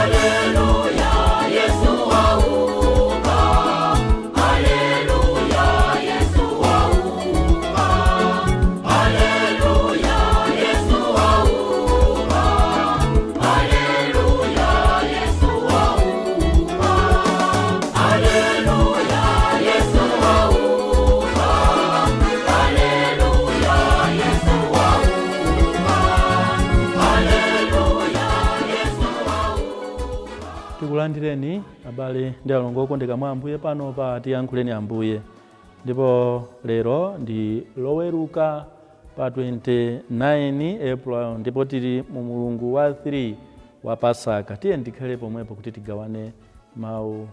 Haleluya, Yesu wauka. Haleluya, Yesu wauka. Haleluya, Yesu wauka. Haleluya, Yesu wauka. Haleluya, Yesu wauka. Haleluya, Yesu wauka. Haleluya, Yesu wauka. Tikulandireni, abale ndi alongo okondeka mwa Ambuye, pano pa Tiyankhuleni Ambuye. Ndipo lero ndi Loweruka pa 29 April, ndipo tili mu mulungu wa 3 wa Pasaka. Tiye ndikhale pomwepo kuti tigawane mawu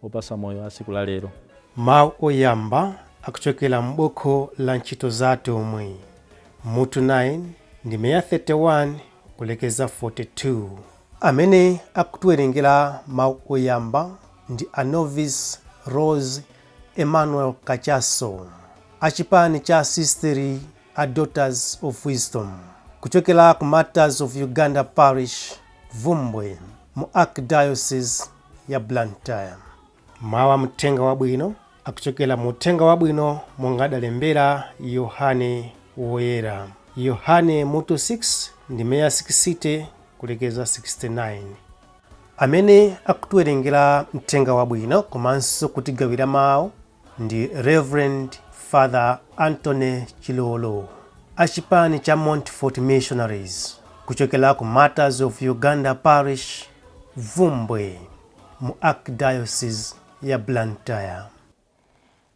opasa moyo a tsiku la lero. Mawu oyamba akuchokera m'buku la Ntchito za Atumwi, mutu 9, ndime ya 31 kulekeza 42. Amene akutiwerengera mawu oyamba ndi a Novice Rose Emmanuel Kachaso, achipani cha Sisteri a Daughters of Wisdom, kuchokera ku Martyrs of Uganda Parish, Vumbwe, mu Archdiocese ya Blantyre. Mawu a Mthenga Wabwino akuchokera mu Uthenga Wabwino monga adalembera Yohane Woyera, Yohane mutu 6, ndime ya 60 kulekeza 69. Amene akutiwerengera Mthenga Wabwino komanso kutigawira mawu ndi Reverend Father Anthony Chilolo, achipani cha Montfort Missionaries, kuchokera ku Martyrs of Uganda Parish, Vumbwe, mu Archdiocese ya Blantyre.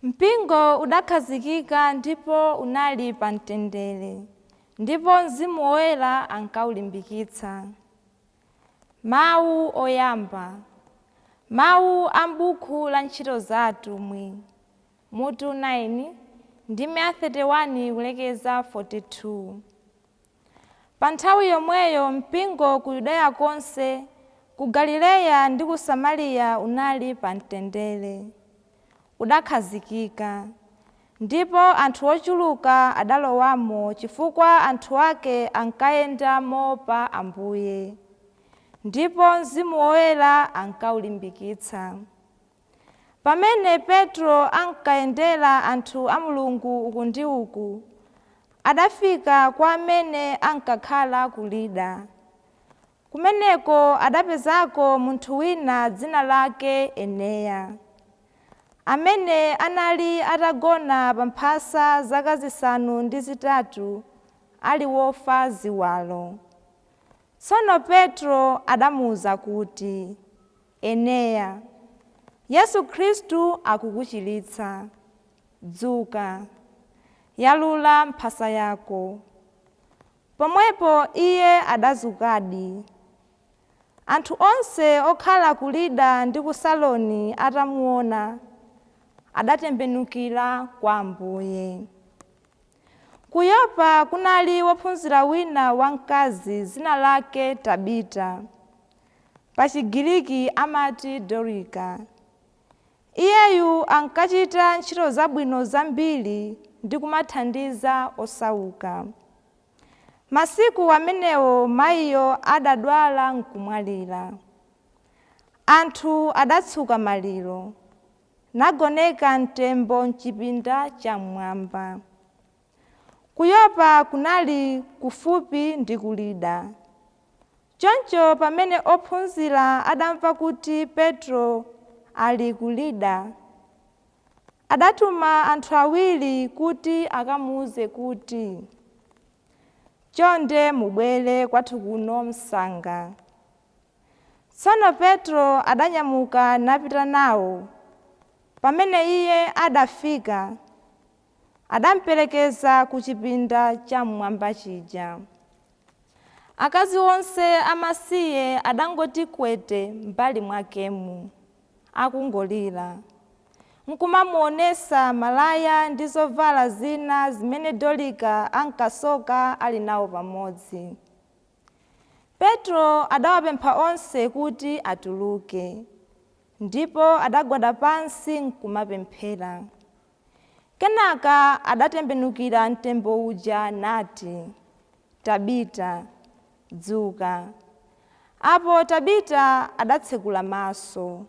Mpingo udakhazikika ndipo unali pa mtendere, ndipo Mzimu Woyera ankawulimbikitsa. Mawu oyamba, mawu a m'buku la Ntchito za Atumwi, mutu 9, ndime ya 31 kulekeza 42. Pa nthawi yomweyo mpingo ku Yudeya konse, ku Galileya ndi ku Samariya unali pa mtendere, udakhazikika, ndipo anthu ochuluka adalowamo, chifukwa anthu ake ankayenda moopa Ambuye, ndipo Mzimu Woyera ankawulimbikitsa. Pamene Petro ankayendera anthu a Mulungu uku ndi uku, adafika kwa amene ankakhala ku Lida. Kumeneko adapezako munthu wina dzina lake Eneya, amene anali atagona pa mphasa zaka 8 ali wofa ziwalo. Tsono Petro adamuwuza kuti, "Eneya, Yesu Khristu akukuchiritsa. Dzuka, yalula mphasa yako." Pomwepo iye adazukadi. Anthu onse okhala ku Lida ndi ku Saroni atamuona, adatembenukira kwa Ambuye. Ku Yopa kunali wophunzira wina wamkazi dzina lake Tabita, pa Chigiriki amati Dorika. Iyeyu ankachita ntchito zabwino zambiri ndi kumathandiza osauka. Masiku amenewo mayiyo adadwala nkumwalira. Anthu adatsuka maliro, nagoneka mtembo mchipinda cham'mwamba. Ku Yopa kunali kufupi ndi ku Lida. Choncho pamene ophunzira adamva kuti Petro ali ku Lida, adatuma anthu awiri kuti akamuwuze kuti, "Chonde mubwere kwathu kuno msanga." Tsono Petro adanyamuka napita nawo. Pamene iye adafika, adamuperekeza ku chipinda cham'mwamba chija. Akazi onse amasiye adangoti kwete m'mbali mwakemu, akungolira, nkumamuonesa malaya ndi zovala zina zimene Dorika ankasoka ali nawo pamodzi. Petro adawapempha onse kuti atuluke, ndipo adagwada pansi nkumapemphera. Kenaka adatembenukira mtembo uja nati, "Tabita, dzuka." Apo Tabita adatsekula maso,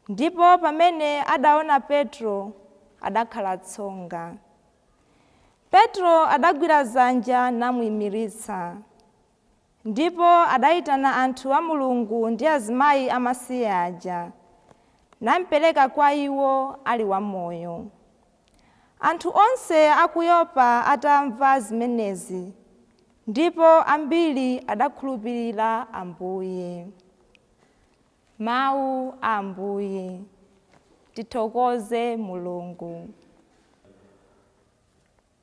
ndipo pamene adaona Petro adakhala tsonga. Petro adagwira dzanja namuyimiritsa, ndipo adayitana anthu a Mulungu ndi azimayi amasiye aja, nampereka kwa iwo ali wamoyo. Anthu onse a ku Yopa atamva zimenezi, ndipo ambiri adakhulupirira Ambuye. Mawu a Ambuye. Tithokoze Mulungu.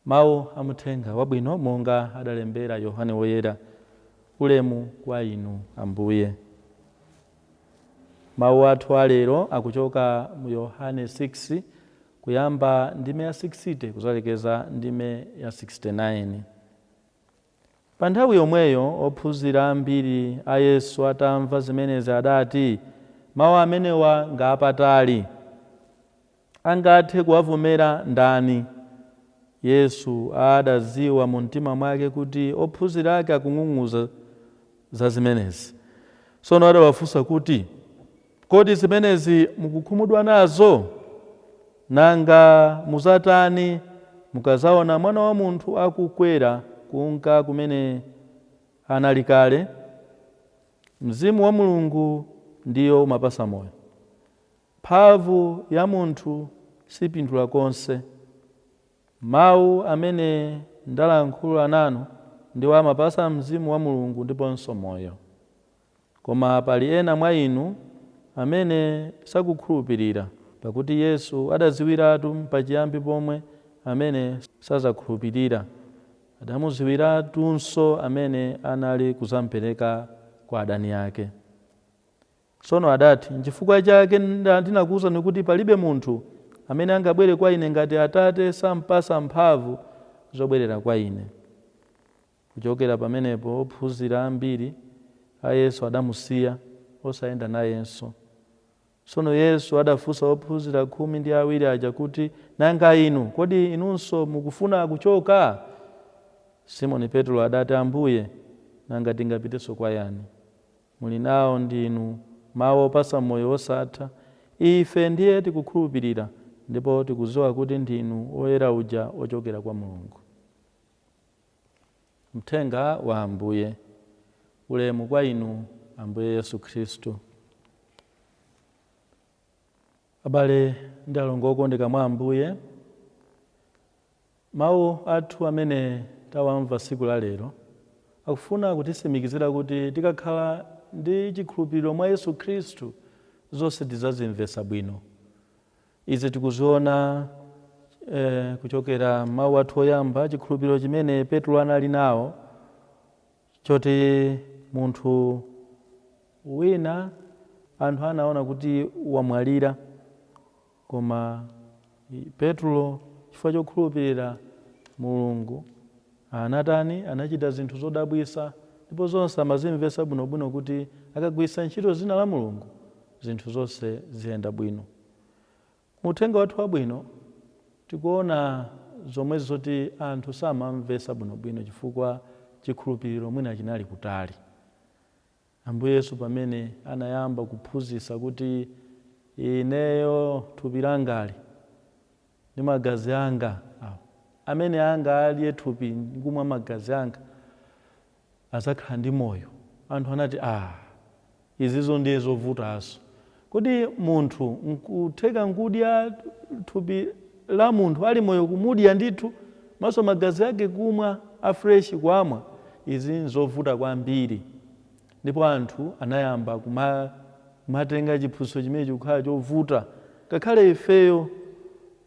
Mawu amuthenga wabwino monga adalembera Yohane Woyera. Ulemu kwa inu Ambuye. Mawu athu alero akuchoka mu Yohane 6 kuyamba ndime ya 60 kuzalekeza ndime ya 69. Pa nthawi yomweyo ophunzira ambiri a Yesu atamva zimenezi adati, mawu amenewa ngapatali, angathe kuwavomera ndani? Yesu adadziwa mu mtima mwake kuti ophunzira ake akung'ung'uza za zimenezi. Tsono adawafunsa kuti, kodi zimenezi mukukhumudwa nazo? Nanga muzatani mukazaona Mwana wa Munthu akukwera kunka kumene anali kale? Mzimu wa Mulungu ndiyo umapasa moyo. Mphamvu ya munthu sipindula konse. Mawu amene ndalankhula nanu ndiwo amapasa mzimu wa Mulungu ndiponso moyo. Koma pali ena mwa inu amene sakukhulupirira, pakuti Yesu adadziwiratu pachiyambi pomwe amene sazakhulupirira. Adamudziwiratunso amene anali kuzampereka kwa adani ake. Tsono adati, nchifukwa chake ndinakuwuzani kuti palibe munthu amene angabwere kwa ine ngati Atate sampasa mphamvu zobwerera kwa ine. Kuchokera pamenepo ophunzira ambiri a Yesu adamusiya, osayenda nayenso. Tsono Yesu adafunsa ophunzira 12 aja kuti, nanga inu, kodi inunso mukufuna kuchoka? Simoni Petro adati, Ambuye, nanga tingapitenso kwa yani? Muli nawo ndinu mawu opasa moyo wosatha. Ife ndiye tikukhulupirira ndipo tikudziwa kuti ndinu Woyera uja ochokera kwa Mulungu. Mthenga wa Ambuye. Ulemu kwa inu Ambuye Yesu Khristu. Abale ndi alongo okondeka mwa Ambuye, mawu athu amene tawamva tsiku la lero akufuna kutitsimikizira kuti tikakhala ndi chikhulupiriro mwa Yesu Khristu zonse tidzazimvetsa bwino. Izi tikuziona kuchokera mawu athu oyamba, chikhulupiriro chimene Petro anali nawo choti munthu wina anthu anaona kuti wamwalira, koma Petro chifukwa chokhulupirira Mulungu anatani? Anachita zinthu zodabwitsa, ndipo zonse amazimvetsa bwinobwino kuti akagwiritsa ntchito dzina la Mulungu zinthu zonse ziyenda bwino. Mu uthenga wathu wabwino tikuona zomwe zoti anthu samamvetsa bwinobwino chifukwa chikhulupiriro mwina chinali kutali. Ambuye Yesu pamene anayamba kuphunzitsa kuti ineyo thupi langali ndi magazi anga awo, amene anga adye thupi ndi kumwa magazi anga azakhala ndi moyo, anthu anati izizo ndiye zovutanso. Kodi munthu nkutheka nkudya thupi la munthu ali moyo, kumudya ndithu, maso magazi ake kumwa afresh kuamwa? Izi nzovuta kwambiri. Ndipo anthu anayamba kumatenga chiphunzitso chimene chikukhala chovuta. Ngakhale ifeyo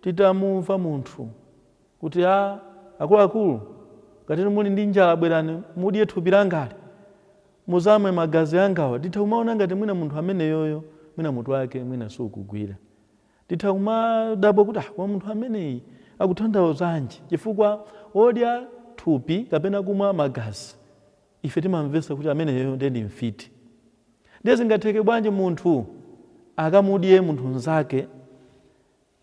titamumva munthu kuti akuluakulu, ngati muli ndi njala bwerani mudye thupi langali, muzamwe magazi angawa, titha kumaona ngati mwina munthu ameneyoyo mwina mutu wake mwina sukugwira. Titha kumadabwa kuti kwa munthu ameneyi akutanthauzanji, chifukwa wodya thupi kapena kumwa magazi ife timamvetsa kuti ameneyoyo ndiye ndi mfiti. Ndiye zingatheke bwanji munthu akamudye munthu mnzake?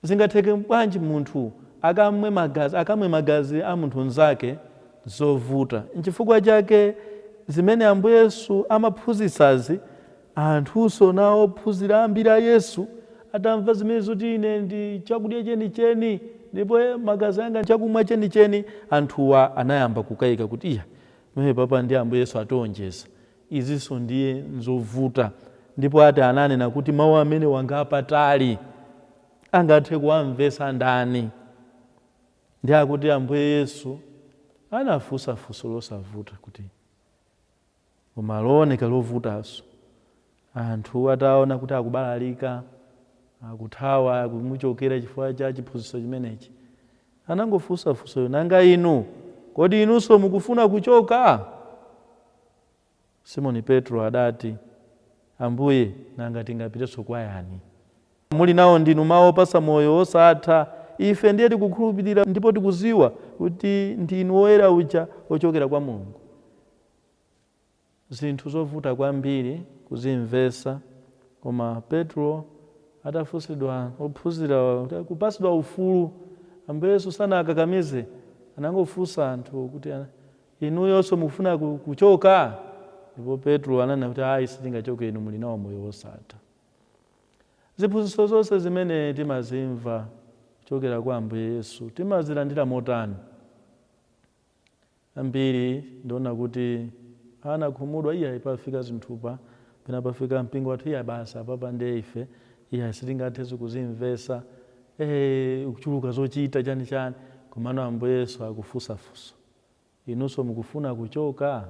Zingatheke bwanji munthu akamwe magazi a munthu mnzake? Zovuta. Nchifukwa chake zimene Ambuye Yesu amaphunzitsazi, anthunso nawo ophunzira ambiri a Yesu atamva zimene zoti ine ndi chakudya chenicheni ndipo magazi anga chakumwa chenicheni, anthuwa anayamba kukayika kuti iya, pamene papa ndi Ambuye Yesu ationjeza, izinso ndiye nzovuta. Ndipo ati ananena kuti mawu amene wangapatali angathe kuwamvetsa ndani? Ndi akuti Ambuye Yesu anafunsa funso losavuta kuti koma looneka lovutanso. Anthu ataona kuti akubalalika, akuthawa, akumuchokera chifukwa cha chiphunzitso chimenechi, anangofunsa funso, nanga inu, kodi inunso mukufuna kuchoka? Simoni Petro adati, Ambuye, nanga tingapitenso kwa yani? Muli nawo ndinu mawu opatsa moyo wosatha. Ife ndiye tikukhulupirira ndipo tikudziwa kuti ndinu woyera uja wochokera kwa Mulungu. Zinthu zovuta kwambiri kuzimvetsa, koma Petro atafunsidwa, ophunzira kupatsidwa ufulu, Ambuye Yesu sanakakamize, anangofunsa anthu kuti inuyonso mukufuna kuchoka? Ndipo Petro ananena kuti ayi, sitingachoke, inu muli nawo moyo wosatha. Ziphunzitso zonse zimene timazimva kuchokera kwa Ambuye Yesu timazilandira motani? Ambiri ndiona kuti anakhumudwa, iya pafika zinthupa pena pafika mpingo wathu, iya basa papa ndiye ife, iya sitingathe kuzimvetsa, kuchuluka zochita chani chani. Komano Ambuye Yesu akufunsa funso, inunso mukufuna kuchoka?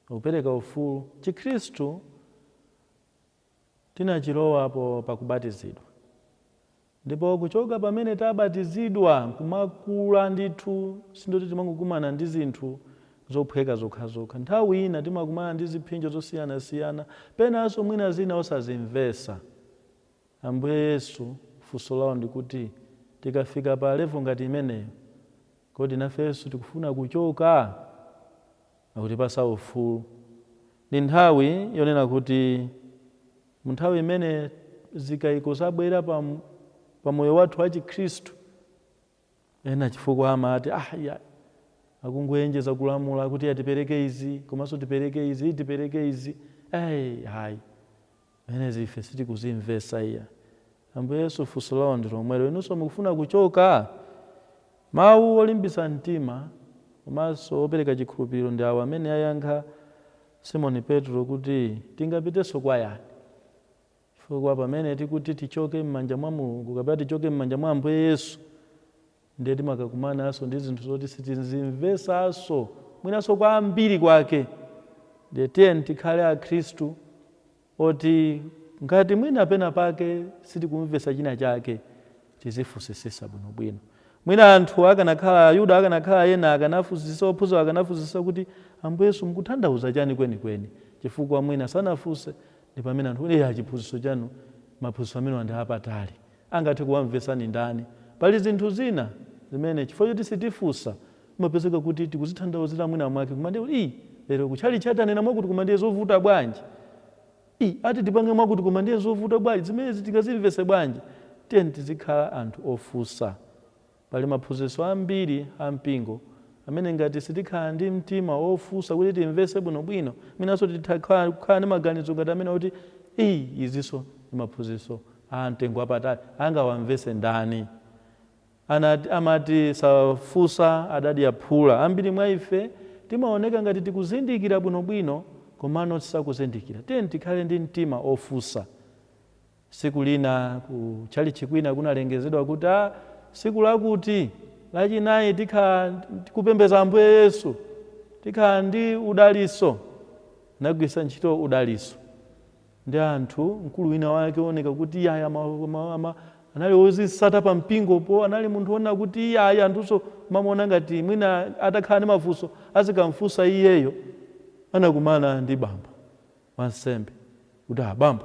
Akupereka ufulu. Chikhristu tinachilowapo pakubatizidwa, ndipo kuchoka pamene tabatizidwa nkumakula ndithu, sindoti timangokumana ndi zinthu zophweka zokhazokha. Nthawi ina timakumana ndi ziphinjo zosiyanasiyana, penanso mwina zina osazimvetsa. Ambuye Yesu funso lawo ndikuti tikafika pa level ngati imeneyo, kodi nafenso tikufuna kuchoka? Akutipasa ufulu. Ndi nthawi yonena kuti mu nthawi imene zikayiko zabwera pa moyo wathu wa Chikhristu, ena chifukwa amati ah, ya akungoyenjeza kulamula kuti atipereke izi, komanso tipereke izi, tipereke izi, hayi, menezi ife sitikuzimvetsa. Iya, Ambuye Yesu funso lawo ndi lomwelo, inunso mukufuna kuchoka? Mawu olimbitsa mtima komanso opereka chikhulupiriro ndi awo amene ayankha Simoni Petro kuti tingapitenso kwa yani? Chifukwa pamene tikuti tichoke m'manja mwa Mulungu kapena tichoke m'manja mwa Ambuye Yesu, ndiye timakakumananso ndi zinthu zoti sitizimvetsanso mwinanso kwambiri kwake. Ndiye tiyeni tikhale Akhristu oti ngati mwina pena pake sitikumvetsa china chake, tizifunsisisa bwinobwino. Mwina anthu akanakhala Ayuda, akanakhala ena, akanafunsisa, ophunzira akanafunsisa kuti Ambuye Yesu mukutanthauza chani kwenikweni? Chifukwa mwina sanafunse, ndi pamene anthu kuti chiphunzitso chanu, maphunzitso amene ndi apatali, angathe kuwamvetsani ndani? Pali zinthu zina zimene chifukwa choti sitifunsa, mapezeka kuti tikuzitanthauzira mwina mwake, koma ndiye kuti lero kutchali chatanena mwakuti, koma ndiye zovuta bwanji? Ati tipange mwakuti, koma ndiye zovuta bwanji? Zimene tingazimvetse bwanji? Tiyeni tizikhala anthu ofunsa. Pali maphunzitso ambiri a mpingo amene ngati sitikhala ndi mtima ofunsa kuti timvetse bwinobwino, mwinanso titha kukhala ndi maganizo ngati amene kuti izinso ndi maphunzitso a mtengo wapatali, angawamvetse ndani? Amati safunsa adadya phula. Ambiri mwa ife timaoneka ngati tikuzindikira bwinobwino, komano tisakuzindikira. Tiyeni tikhale ndi mtima ofunsa. Siku lina ku tchalitchi kwina kunalengezedwa kuti siku lakuti lachinayi tikhala tikupembedza Ambuye Yesu, tikhala ndi udaliso. Anagwiritsa ntchito udaliso ndi anthu. Mkulu wina wake oneka kuti iye anali wozisata pa mpingopo, anali munthu wona kuti iye ayi, anthunso mamuona ngati mwina atakhala ndi mafunso azikamfunsa iyeyo. Anakumana ndi bambo wansembe kuti bambo,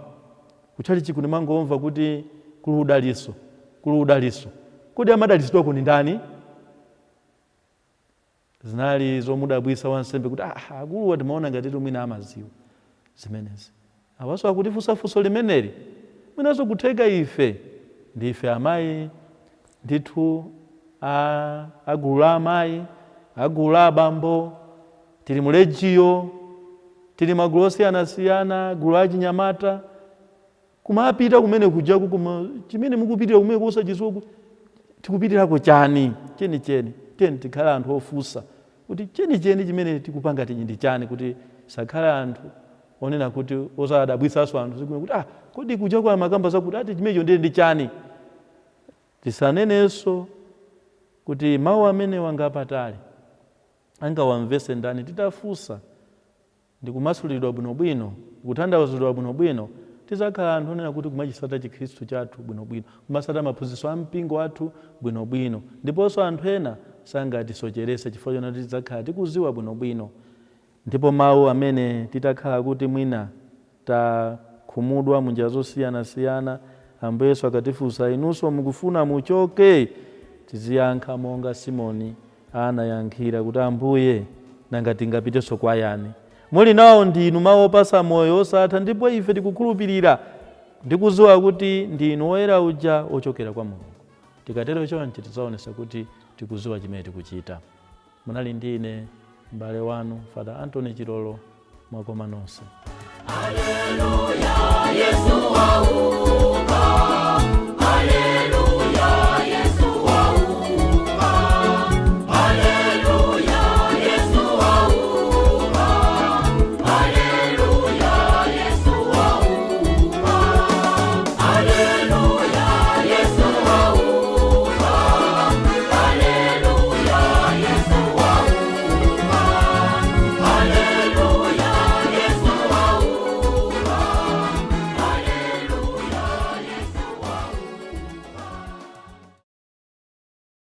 kutchalitchi kuno mangomva kuti kuli udaliso, kuli udaliso, kodi amadalitsidwako ndi ndani? Zinali zomudabwitsa wansembe kuti akuluwa timaona ngati mwina amaziwa zimenezi, awaso akutifunsa funso limeneli. Mwinanso kutheka ife ndife amayi ndithu, agulu la amayi, agulu la abambo. Tili mu Legio, tili magulu osiyanasiyana, gulu achinyamata, kumapita kumene kujaku, kuma chimene mukupitira kumene kusachidziwa tikupitirako chani chenicheni. Tiyeni tikhale anthu ofunsa kuti chenicheni chimene tikupanga tinyi ndi chani, kuti sakhale anthu onena kuti osadabwitsanso anthu zikuti kuti, "Ah, kodi kuja kwa makamba zakuti ati chimenecho ndiye ndi chani?" Tisanenenso kuti mawu amenewa ngapatali, angawamvese ndani? Titafunsa ndikumasulidwa bwinobwino, kutanthauzidwa bwinobwino, tizakhala anthu onena kuti kumachisata Chikhristu chathu bwinobwino, kumasata maphunzitso a mpingo wathu bwinobwino, ndiponso anthu ena sangatisocherese chifukwa chona tidzakhala tikuziwa bwinobwino. Ndipo mawu amene titakhala kuti mwina takhumudwa munjira zosiyanasiyana, Ambuye Yesu akatifunsa, "Inunso mukufuna muchoke?" tiziyankha monga Simoni anayankhira kuti, "Ambuye, nanga tingapitenso kwa yani? Muli nawo ndinu mawu opasa moyo osatha, ndipo ife tikukhulupirira ndikudziwa kuti ndinu Woyera uja ochokera kwa Mulungu." Tikatero chonchi, tidzaonesa kuti tikudziwa chimene tikuchita. Munali ndi ine m'bale wanu, Father Anthony Chilolo. Mwakoma nonse. Haleluya, Yesu wauka.